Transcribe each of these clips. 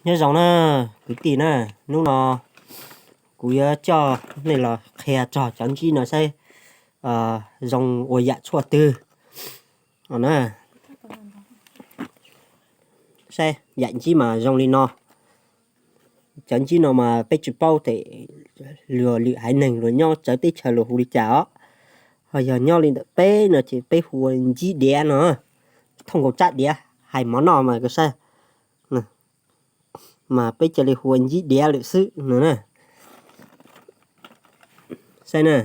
Nyob zoo na kwv tij na, hnub no kuv yuav coj nej los qhia txog cov ntsib no saib zoo ua yam tshuaj twg na. Saib yam ntsib mas zoo li no. Cov ntsib no mas peb tsis paub tes luag lwm haiv neeg luag nyob txawv teb chaws luag hu li cas os. Ho yog nyob li ntawm peb no ces peb hu ua ntsib diav no. Thooj nkaus tsab diav hais mov noj mas saib, mas peb cia li hu ua ntsib diav lawm xwb no na. Saib na,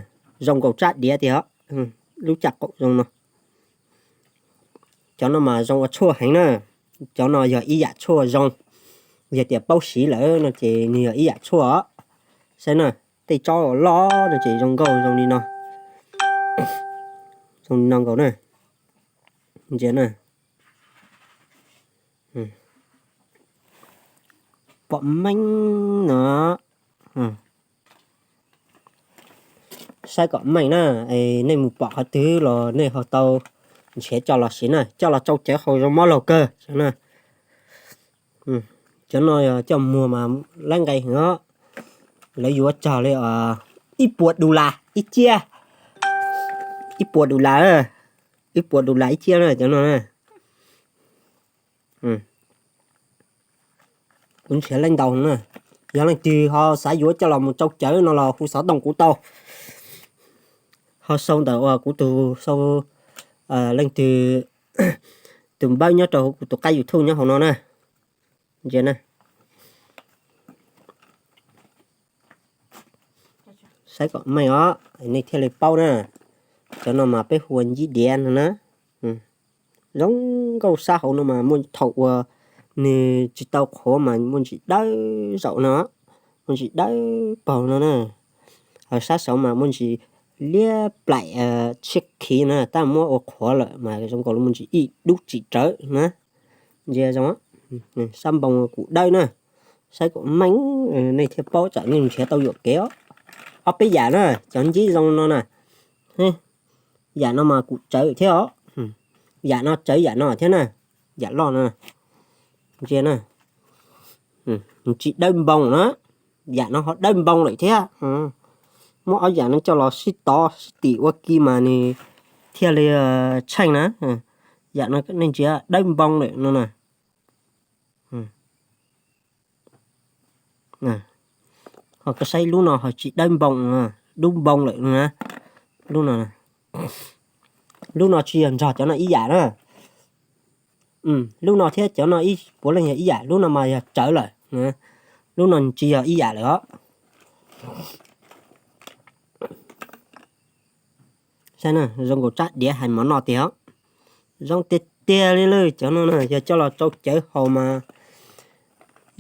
zoo nkaus tsab diav tiag os. Lub caj qaum zoo no. Cov no mas zoo ua tshuaj heev na. Cov no yog ib yam tshuaj zoo. Yog tias paub siv lawm no ces nws yog ib yam tshuaj os. Saib na, tej tsob loj no ces zoo nkauj zoo li no. Zoo li no nkaus na. Ntsia na. Pom meej no. Saib kom meej na, nej mus pom qhov twg los nej ho tau nrhiav coj los siv na, coj los tsau cawv haus zoo mob laug kawg na. Cov no yog coj muag mas laib nqe heev os. Lawv yuav txog li ib puas dus las ib ciab, ib puas dus las, ib puas dus las ib ciab na cov no na. Kuv nrhiav leej ntau na. Yog leej twg ho xav yuav coj los mus tsau cawv no los hu xov tooj kuv tau. Ho sau ntawm uas kuv tus sau, leej twg tus npawb nyob rau kuv tus qab YouTube nyob hauv no na. Ntsia na. Saib kom meej os, nej thiaj li paub na. Cov no mas peb hu ua ntsib diav no na. Zoo nkauj sab hauv no mas muaj thaum uas nws tsis tau qhuav mas muaj ntsis dawb zaum no, muaj ntsis dawb paug no na. Ho sab saud mas muaj ntsis liab plaim tshiab khiv na, tab muab ua qhuav lawm mas zoo nkaus li muaj ntsis ib dub tsim rawv na. Ntsia zoo, sab npoo kuj dawb na. Saib kom meej, nej thiaj paub tsam nej nrhiav tau yuam kev os. Ob peb yam na, cov ntsib zoo no na. Yam no mas kuj tsawv thiab os. Yam no tsawv yam no thiab na. Yam loj no, ntsia na, tsis dawb npoo na. Yam no ho dawb npoo lawm thiab. Muab ob yam no coj los sib tov sib tim ua ke mas nws thiaj li tsheej na. Yam no nej ntsia dawb npoo lawm no na. Ho koj saib lub no ho tsis dawb npoo, dub npoo lawm na. Lub no, lub no tsis yog nrog cov no ib yam na. Lub no thiab cov no ib puav leej yog ib yam, lub no mas yog tsawv lawm. Lub no tsis yog ib yam lawm os. Saib na, zoo nkaus tsab diav hais mov noj tiag os. Zoo tiag tiag li lawm cov no na, yog coj los tsau cawv haus mas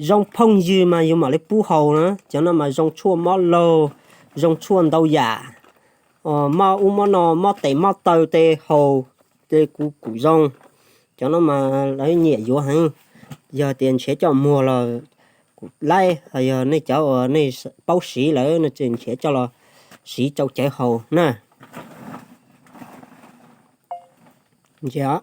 zoo phooj ywg mas yus mam li pub haus na. Cov no mas zoo tshuaj mob laug, zoo tshuaj ntau yam. Mob ub mob no, mob tes mob taw tej haus, tej kuj kuj zoo. Cov no mas lawv nyiam yuav heev. Yog tias nrhiav coj muag los kuj laib, ho yog nej cov uas nej paub siv lawm no ces nrhiav coj los siv tsau cawv haus na. Ntsia,